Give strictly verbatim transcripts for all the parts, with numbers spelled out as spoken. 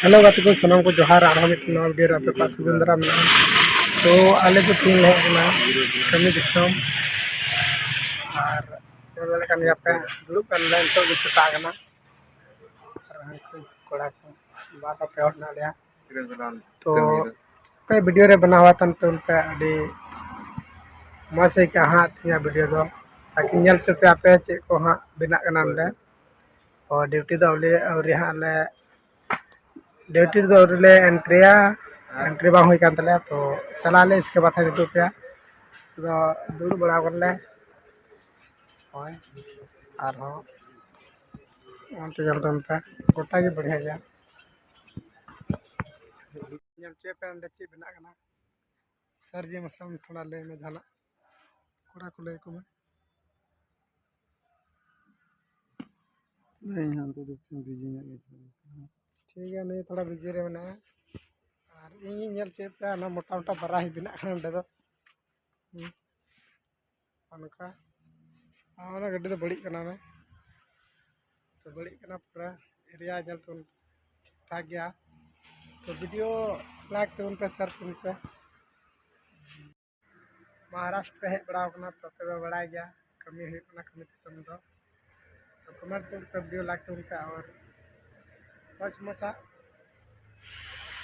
Hello ᱜᱟᱛᱮ ᱠᱚ, ᱥᱟᱱᱟᱢ ᱠᱚ ᱡᱚᱦᱟᱨ᱾ ᱟᱨᱦᱚᱸ ᱢᱤᱫᱴᱮᱱ ᱱᱟᱣᱟ ᱵᱷᱤᱰᱤᱭᱳ ᱨᱮ ᱟᱯᱮ ᱠᱚᱣᱟᱜ ᱥᱟᱹᱜᱩᱱ ᱫᱟᱨᱟᱢ ᱢᱮᱱᱟᱜᱼᱟ᱾ ᱛᱚ ᱟᱞᱮ ᱫᱚ ᱛᱮᱦᱮᱧ ᱞᱮ ᱦᱮᱡ ᱠᱟᱱᱟ ᱠᱟᱹᱢᱤ ᱫᱤᱥᱚᱢ, ᱟᱨ ᱧᱮᱞ ᱫᱟᱲᱮᱭᱟᱜ ᱠᱟᱱ ᱜᱮᱭᱟ ᱯᱮ, ᱫᱩᱲᱩᱵ ᱠᱟᱱᱟᱞᱮ, ᱱᱤᱛᱚᱜ ᱜᱮ ᱥᱮᱛᱟᱜ ᱠᱟᱱᱟ᱾ ᱟᱨ ᱦᱟᱱᱠᱩ ᱠᱚᱲᱟ ᱠᱚ ᱵᱟᱨ ᱯᱮ ᱦᱚᱲ ᱢᱮᱱᱟᱜ ᱞᱮᱭᱟ᱾ ᱛᱚ ᱚᱠᱚᱭ ᱵᱷᱤᱰᱤᱭᱳ ᱨᱮ ᱵᱮᱱᱟᱣ ᱟᱛᱟᱱ ᱯᱮ ᱩᱱᱯᱮ ᱟᱹᱰᱤ ᱢᱚᱡᱽ ᱟᱹᱭᱠᱟᱹᱜᱼᱟ ᱦᱟᱸᱜ ᱛᱮᱦᱮᱧᱟᱜ ᱵᱷᱤᱰᱤᱭᱳ ᱫᱚ᱾ ᱛᱟᱠᱤ ᱧᱮᱞ ᱦᱚᱪᱚ ᱯᱮᱭᱟ ᱯᱮ ᱪᱮᱫ ᱠᱚ ᱦᱟᱸᱜ ᱵᱮᱱᱟᱜ ᱠᱟᱱᱟ ᱚᱸᱰᱮ᱾ ᱛᱚ ᱰᱤᱭᱩᱴᱤ ᱫᱚ ᱟᱹᱣᱨᱤ, ᱟᱹᱣᱨᱤ ᱦᱟᱸᱜ ᱞᱮ, ᱰᱤᱭᱩᱴᱤ ᱨᱮᱫᱚ ᱟᱹᱣᱨᱤ ᱞᱮ ᱮᱱᱴᱨᱤᱭᱟ, ᱮᱱᱴᱨᱤ ᱵᱟᱝ ᱦᱩᱭ ᱠᱟᱱ ᱛᱟᱞᱮᱭᱟ᱾ ᱛᱚ ᱪᱟᱞᱟᱜ ᱟᱞᱮ, ᱤᱥᱠᱮ ᱵᱟᱫ ᱦᱟᱸᱜ ᱩᱫᱩᱜ ᱟᱯᱮᱭᱟ᱾ ᱛᱚ ᱫᱩᱲᱩᱵ ᱵᱟᱲᱟ ᱟᱠᱟᱱᱟᱞᱮ, ᱦᱳᱭ, ᱟᱨᱦᱚᱸ ᱚᱱᱛᱮ ᱧᱮᱞ ᱛᱟᱵᱚᱱ ᱯᱮ, ᱜᱚᱴᱟ ᱜᱮ ᱵᱟᱲᱭᱟ ᱜᱮᱭᱟ᱾ ᱧᱮᱞ ᱦᱚᱪᱚᱭ ᱯᱮ ᱚᱸᱰᱮ ᱪᱮᱫ ᱵᱮᱱᱟᱜ ᱠᱟᱱᱟ᱾ ᱥᱟᱨ ᱡᱤ ᱢᱟᱥᱮ ᱟᱢ ᱛᱷᱚᱲᱟ ᱞᱟᱹᱭ ᱢᱮ ᱡᱟᱦᱟᱱᱟᱜ, ᱠᱚᱲᱟ ᱠᱚ ᱞᱟᱹᱭ ᱟᱠᱚ ᱢᱮ᱾ ᱤᱧ ᱦᱚᱸ ᱱᱤᱛᱚᱜ ᱫᱚ ᱵᱤᱡᱤ ᱧᱚᱜ ᱜᱮ ᱛᱟᱦᱮᱸ ᱠᱟᱱᱟ᱾ ᱴᱷᱤᱠ ᱜᱮᱭᱟ, ᱱᱩᱭ ᱛᱷᱚᱲᱟ ᱵᱤᱡᱤ ᱨᱮ ᱢᱮᱱᱟᱭᱟ᱾ ᱟᱨ ᱤᱧ ᱧᱮᱞ ᱪᱮᱫ ᱯᱮ, ᱚᱱᱟ ᱢᱚᱴᱟ ᱢᱚᱴᱟ ᱵᱟᱨᱟᱦᱤ ᱵᱮᱱᱟᱜ ᱠᱟᱱᱟ ᱚᱸᱰᱮ ᱫᱚ᱾ ᱦᱩᱸ᱾ ᱚᱱᱠᱟ᱾ ᱟᱨ ᱚᱱᱟ ᱜᱟᱹᱰᱤ ᱫᱚ ᱵᱟᱹᱲᱤᱡ ᱠᱟᱱᱟ ᱚᱱᱮ᱾ ᱛᱚ ᱵᱟᱹᱲᱤᱡ ᱠᱟᱱᱟ ᱯᱩᱨᱟᱹ ᱮᱨᱤᱭᱟ ᱧᱮᱞ ᱛᱟᱵᱚᱱ ᱴᱷᱤᱠ ᱴᱷᱟᱠ ᱜᱮᱭᱟ᱾ ᱛᱚ ᱵᱷᱤᱰᱤᱭᱳ ᱞᱟᱭᱤᱠ ᱛᱟᱵᱚᱱ ᱯᱮ, ᱥᱮᱭᱟᱨ ᱛᱟᱵᱚᱱ ᱯᱮ᱾ ᱢᱚᱦᱟᱨᱟᱥᱴᱨᱚ ᱯᱮ ᱦᱮᱡ ᱵᱟᱲᱟᱣ ᱠᱟᱱᱟ ᱛᱚ ᱟᱯᱮ ᱯᱮ ᱵᱟᱲᱟᱭ ᱜᱮᱭᱟ ᱠᱟᱹᱢᱤ ᱦᱩᱭᱩᱜ ᱠᱟᱱᱟ ᱠᱟᱹᱢᱤ ᱫᱤᱥᱚᱢ ᱫᱚ᱾ ᱛᱚ ᱠᱚᱢᱮᱱᱴ ᱛᱟᱵᱚᱱ ᱯᱮ, ᱵᱷᱤᱰᱤᱭᱳ ᱞᱟᱭᱤᱠ ᱛᱟᱵᱚᱱ ᱯᱮ ᱟᱨ ᱢᱚᱡᱽ ᱢᱚᱡᱽ ᱦᱟᱸᱜ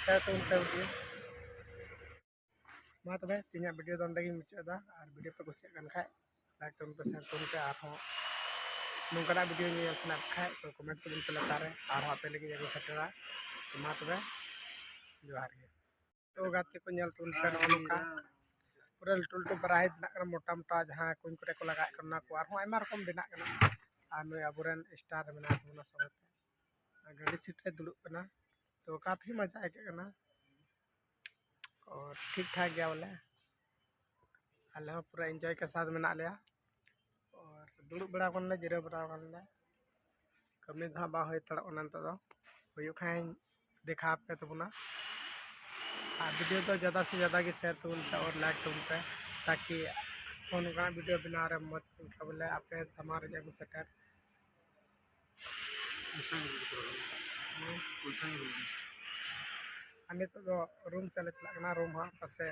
ᱥᱮᱭᱟᱨ ᱛᱟᱵᱚᱱ ᱯᱮ ᱵᱷᱤᱰᱤᱭᱳ᱾ ᱢᱟ ᱛᱚᱵᱮ ᱛᱮᱦᱮᱧᱟᱜ ᱵᱷᱤᱰᱤᱭᱳ ᱫᱚ ᱚᱸᱰᱮ ᱜᱤᱧ ᱢᱩᱪᱟᱹᱫ ᱮᱫᱟ᱾ ᱟᱨ ᱵᱷᱤᱰᱤᱭᱳ ᱯᱮ ᱠᱩᱥᱤᱭᱟᱜ ᱠᱟᱱ ᱠᱷᱟᱡ ᱞᱟᱭᱤᱠ ᱛᱟᱵᱚᱱ ᱯᱮ, ᱥᱮᱭᱟᱨ ᱛᱟᱵᱚᱱ ᱯᱮ᱾ ᱟᱨᱦᱚᱸ ᱱᱚᱝᱠᱟᱱᱟᱜ ᱵᱷᱤᱰᱤᱭᱳ ᱧᱮᱞ ᱥᱟᱱᱟ ᱯᱮ ᱠᱷᱟᱡ ᱛᱚ ᱠᱚᱢᱮᱱᱴ ᱛᱟᱵᱚᱱ ᱯᱮ ᱞᱟᱛᱟᱨ ᱨᱮ, ᱟᱨᱦᱚᱸ ᱟᱯᱮ ᱞᱟᱹᱜᱤᱫ ᱟᱹᱜᱩ ᱥᱮᱴᱮᱨᱟ᱾ ᱛᱚ ᱢᱟ ᱛᱚᱵᱮ ᱡᱚᱦᱟᱨ ᱜᱮ᱾ ᱛᱚ ᱜᱟᱛᱮ ᱠᱚ ᱧᱮᱞ ᱛᱟᱵᱚᱱ ᱯᱮ ᱱᱚᱜᱼᱚ ᱱᱚᱝᱠᱟ ᱯᱩᱨᱟᱹ ᱞᱟᱹᱴᱩ ᱞᱟᱹᱴᱩ ᱵᱟᱨᱟᱦᱤ ᱵᱮᱱᱟᱜ ᱠᱟᱱᱟ, ᱢᱚᱴᱟ ᱢᱚᱴᱟ ᱡᱟᱦᱟᱸ ᱠᱩᱧ ᱠᱚᱨᱮ ᱠᱚ ᱞᱟᱜᱟᱜ ᱠᱟᱱᱟ ᱚᱱᱟ ᱠᱚ, ᱟᱨᱦᱚᱸ ᱟᱭᱢᱟ ᱨᱚᱠᱚᱢ ᱵᱮᱱᱟᱜ ᱠᱟᱱᱟ᱾ ᱟᱨ ᱱᱩᱭ ᱟᱵᱚᱨᱮᱱ ᱥᱴᱟᱨ ᱢᱮᱱᱟᱭ ᱛᱟᱵᱚᱱᱟ ᱥᱚᱸᱜᱮ ᱛᱮ, ᱟᱨ ᱜᱟᱹᱰᱤ ᱥᱤᱴ ᱨᱮ ᱫᱩᱲᱩᱵ ᱠᱟᱱᱟ᱾ ᱛᱚ ᱠᱟᱯᱷᱤ ᱢᱟᱡᱟ ᱟᱹᱭᱠᱟᱹᱜ ᱠᱟᱱᱟ᱾ ᱚ, ᱴᱷᱤᱠ ᱴᱷᱟᱠ ᱜᱮᱭᱟ ᱵᱚᱞᱮ, ᱟᱞᱮ ᱦᱚᱸ ᱯᱩᱨᱟᱹ ᱤᱱᱡᱚᱭ ᱠᱮ ᱥᱟᱛᱷ ᱢᱮᱱᱟᱜ ᱞᱮᱭᱟ᱾ ᱟᱨ ᱫᱩᱲᱩᱵ ᱵᱟᱲᱟ ᱟᱠᱟᱱᱟᱞᱮ, ᱡᱤᱨᱟᱹᱣ ᱵᱟᱲᱟ ᱟᱠᱟᱱᱟᱞᱮ᱾ ᱠᱟᱹᱢᱤ ᱫᱚ ᱦᱟᱸᱜ ᱵᱟᱝ ᱦᱩᱭ ᱦᱟᱛᱟᱲᱚᱜ ᱠᱟᱱᱟ ᱱᱤᱛᱚᱜ ᱫᱚ, ᱦᱩᱭᱩᱜ ᱠᱷᱟᱱ ᱫᱮᱠᱷᱟᱣ ᱟᱯᱮ ᱛᱟᱵᱚᱱᱟ᱾ ᱟᱨ ᱵᱷᱤᱰᱤᱭᱳ ᱫᱚ ᱡᱟᱫᱟ ᱥᱮ ᱡᱟᱫᱟ ᱜᱮ ᱥᱮᱭᱟᱨ ᱛᱟᱵᱚᱱ ᱯᱮ ᱟᱨ ᱞᱟᱭᱤᱠ ᱛᱟᱵᱚᱱ ᱯᱮ, ᱛᱟᱠᱤ ᱱᱚᱝᱠᱟᱱᱟᱜ ᱵᱷᱤᱰᱤᱭᱳ ᱵᱮᱱᱟᱣ ᱨᱮ ᱢᱚᱡᱽ ᱤᱱᱠᱟ ᱵᱚᱞᱮ ᱟᱯᱮ ᱥᱟᱢᱟᱝ ᱨᱮ ᱟᱹᱜᱩ ᱥᱮᱴᱮᱨ᱾ ᱯᱚᱭᱥᱟ ᱜᱮ ᱵᱟᱹᱱᱩᱜ ᱛᱟᱵᱚᱱᱟ᱾ ᱯᱚᱭᱥᱟ ᱜᱮ ᱵᱟᱹᱱᱩᱜ᱾ ᱱᱤᱛᱚᱜ ᱫᱚ ᱨᱩᱢ ᱥᱮᱫ ᱞᱮ ᱪᱟᱞᱟᱜ ᱠᱟᱱᱟ᱾ ᱨᱩᱢ ᱦᱟᱸᱜ ᱯᱟᱥᱮ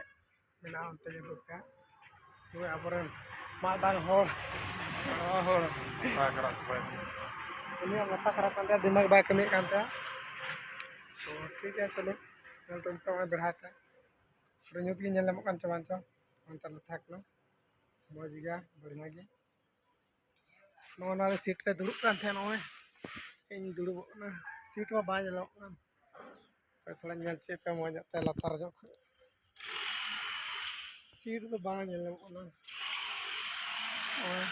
ᱢᱮᱱᱟᱜᱼᱟ, ᱚᱱᱛᱮ ᱜᱮ ᱫᱩᱲᱩᱵ ᱯᱮ᱾ ᱱᱩᱭ ᱟᱵᱚᱨᱮᱱ ᱢᱟᱜ ᱰᱟᱝ ᱦᱚᱲ, ᱦᱚᱲ, ᱢᱟᱛᱟ ᱠᱷᱟᱨᱟᱯ ᱠᱚᱭ᱾ ᱩᱱᱤᱭᱟᱜ ᱢᱟᱛᱟ ᱠᱷᱟᱨᱟᱯ ᱠᱟᱱ ᱛᱟᱭᱟ, ᱫᱤᱢᱟᱜᱽ ᱵᱟᱭ ᱠᱟᱹᱢᱤᱭᱮᱫ ᱠᱟᱱ ᱛᱟᱭᱟ᱾ ᱛᱚ ᱴᱷᱤᱠ ᱜᱮᱭᱟ, ᱪᱚᱞᱚ, ᱧᱮᱞ ᱛᱟᱵᱚᱱ ᱯᱮ ᱱᱚᱜᱼᱚᱭ ᱵᱮᱲᱦᱟᱭ ᱛᱮ᱾ ᱯᱩᱨᱟᱹ ᱧᱩᱛ ᱜᱮ ᱧᱮᱞ ᱧᱟᱢᱚᱜ ᱠᱟᱱ ᱪᱚ ᱵᱟᱝ ᱪᱚ, ᱚᱱᱛᱮ ᱞᱮ ᱛᱟᱦᱮᱸ ᱠᱟᱱᱟ᱾ ᱢᱚᱡᱽ ᱜᱮᱭᱟ, ᱵᱟᱲᱤᱭᱟ ᱜᱮ᱾ ᱱᱚᱜᱼᱚ ᱱᱚᱣᱟ ᱨᱮ ᱥᱤᱴ ᱨᱮ ᱫᱩᱲᱩᱵ ᱠᱟᱱ ᱛᱟᱦᱮᱸᱫ, ᱱᱚᱜᱼᱚᱭ ᱤᱧ ᱫᱩᱲᱩᱵᱚᱜ ᱠᱟᱱᱟ᱾ ᱥᱤᱴ ᱢᱟ ᱵᱟᱭ ᱧᱮᱞᱚᱜ ᱠᱟᱱ᱾ ᱦᱟᱯᱮ ᱛᱷᱚᱲᱟᱧ ᱧᱮᱞ ᱦᱚᱪᱚᱭᱮᱫ ᱯᱮᱭᱟ ᱢᱚᱡᱽ ᱧᱚᱜ ᱛᱮ ᱞᱟᱛᱟᱨ ᱧᱚᱜ ᱠᱷᱚᱱ᱾ ᱥᱤᱴ ᱫᱚ ᱵᱟᱝ ᱧᱮᱞ ᱧᱟᱢᱚᱜ ᱠᱟᱱᱟ᱾ ᱱᱚᱜᱼᱚᱭ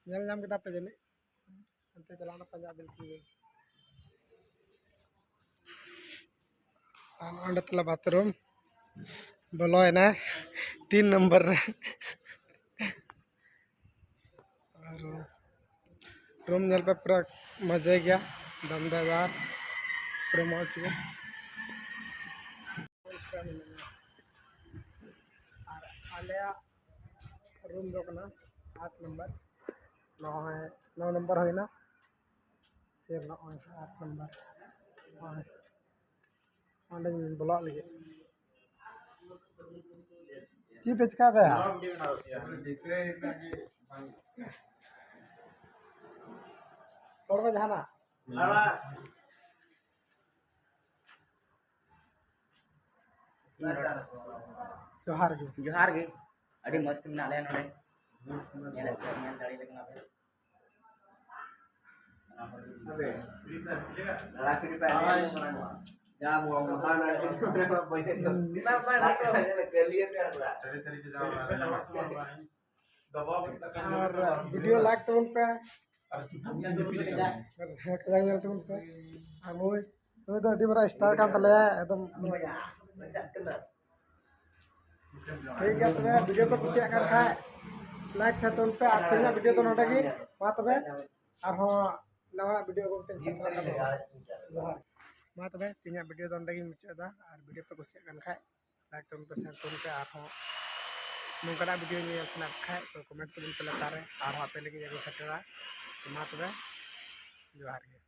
ᱧᱮᱞ ᱧᱟᱢ ᱠᱮᱫᱟ ᱯᱮ ᱡᱟᱹᱱᱤᱡ? ᱦᱟᱱᱛᱮ ᱪᱟᱞᱟᱣ ᱱᱟ ᱯᱟᱸᱡᱟ ᱵᱤᱞᱠᱩᱞ ᱜᱮ᱾ ᱟᱨ ᱚᱸᱰᱮ ᱛᱟᱞᱮ ᱵᱟᱛᱷᱨᱩᱢ ᱵᱚᱞᱚᱭᱮᱱᱟ ᱛᱤᱱ ᱱᱚᱢᱵᱚᱨ ᱨᱮ᱾ ᱟᱨ ᱨᱩᱢ ᱧᱮᱞ ᱯᱮ, ᱯᱩᱨᱟᱹ ᱢᱚᱡᱮ ᱜᱮᱭᱟ, ᱫᱚᱢᱫᱟᱨ, ᱯᱩᱨᱟᱹ ᱢᱚᱡᱽ ᱜᱮ᱾ ᱟᱨ ᱟᱞᱮᱭᱟᱜ ᱨᱩᱢ ᱫᱚ ᱠᱟᱱᱟ ᱟᱴ ᱱᱚᱢᱵᱚᱨ᱾ ᱱᱚᱜᱼᱚᱭ ᱱᱚ ᱱᱚᱢᱵᱚᱨ ᱦᱩᱭᱱᱟ, ᱯᱷᱤᱨ ᱱᱚᱜᱼᱚᱭ ᱟᱴ ᱱᱚᱢᱵᱚᱨ᱾ ᱱᱚᱜᱼᱚᱭ ᱚᱸᱰᱮᱧ ᱵᱚᱞᱚᱜ ᱞᱟᱹᱜᱤᱫ᱾ ᱪᱮᱫ ᱯᱮ ᱪᱮᱠᱟᱭᱫᱟ? ᱨᱚᱲ ᱢᱮ ᱡᱟᱦᱟᱱᱟᱜ᱾ ᱡᱚᱦᱟᱨ ᱜᱮ᱾ ᱡᱚᱦᱟᱨ ᱜᱮ᱾ ᱟᱹᱰᱤ ᱢᱚᱡᱽ ᱛᱮ ᱢᱮᱱᱟᱜ ᱞᱮᱭᱟ ᱱᱚᱰᱮ᱾ ᱧᱮᱞ, ᱧᱮᱞ ᱫᱟᱲᱮᱭᱟᱞᱮ ᱠᱟᱱᱟ ᱯᱮ᱾ ᱟᱨ ᱵᱷᱤᱰᱤᱭᱳ ᱞᱟᱭᱤᱠ ᱛᱟᱵᱚᱱ ᱯᱮ, ᱠᱟᱡᱟᱠ ᱧᱮᱞ ᱛᱟᱵᱚᱱ ᱯᱮ᱾ ᱟᱨ ᱱᱩᱭ, ᱱᱩᱭ ᱫᱚ ᱟᱹᱰᱤ ᱢᱟᱨᱟᱝ ᱥᱴᱟᱨ ᱠᱟᱱ ᱛᱟᱞᱮᱭᱟ ᱮᱠᱫᱚᱢ᱾ ᱴᱷᱤᱠ ᱜᱮᱭᱟ, ᱛᱚᱵᱮ ᱵᱷᱤᱰᱤᱭᱳ ᱯᱮ ᱠᱩᱥᱤᱭᱟᱜ ᱠᱟᱱ ᱠᱷᱟᱡ ᱞᱟᱭᱤᱠ ᱥᱮᱭᱟᱨ ᱛᱟᱵᱚᱱ ᱯᱮ᱾ ᱟᱨ ᱛᱮᱦᱮᱧᱟᱜ ᱵᱷᱤᱰᱤᱭᱳ ᱫᱚ ᱱᱚᱰᱮ ᱜᱮ᱾ ᱢᱟ ᱛᱚᱵᱮ ᱟᱨᱦᱚᱸ ᱱᱟᱣᱟ ᱵᱷᱤᱰᱤᱭᱳ ᱟᱹᱜᱩ ᱠᱟᱛᱮ ᱥᱮᱴᱮᱨᱚᱜ ᱠᱟᱱᱟ᱾ ᱡᱚᱦᱟᱨ᱾ ᱢᱟ ᱛᱚᱵᱮ ᱛᱮᱦᱮᱧᱟᱜ ᱵᱷᱤᱰᱤᱭᱳ ᱫᱚ ᱱᱚᱰᱮ ᱜᱤᱧ ᱢᱩᱪᱟᱹᱫ ᱮᱫᱟ᱾ ᱟᱨ ᱵᱷᱤᱰᱤᱭᱳ ᱯᱮ ᱠᱩᱥᱤᱭᱟᱜ ᱠᱟᱱ ᱠᱷᱟᱡ ᱞᱟᱭᱤᱠ ᱛᱟᱵᱚᱱ ᱯᱮ, ᱥᱮᱭᱟᱨ ᱛᱟᱵᱚᱱ ᱯᱮ᱾ ᱟᱨᱦᱚᱸ ᱱᱚᱝᱠᱟᱱᱟᱜ ᱵᱷᱤᱰᱤᱭᱳ ᱧᱮᱞ ᱥᱟᱱᱟ ᱯᱮ ᱠᱷᱟᱡ ᱛᱚ ᱠᱚᱢᱮᱱᱴ ᱛᱟᱵᱚᱱ ᱯᱮ ᱞᱟᱛᱟᱨ ᱨᱮ, ᱟᱨᱦᱚᱸ ᱟᱯᱮ ᱞᱟᱹᱜᱤᱫ ᱟᱹᱜᱩ ᱥᱮᱴᱮᱨᱟ᱾ ᱢᱟ ᱛᱚᱵᱮ ᱡᱚᱦᱟᱨ ᱜᱮ᱾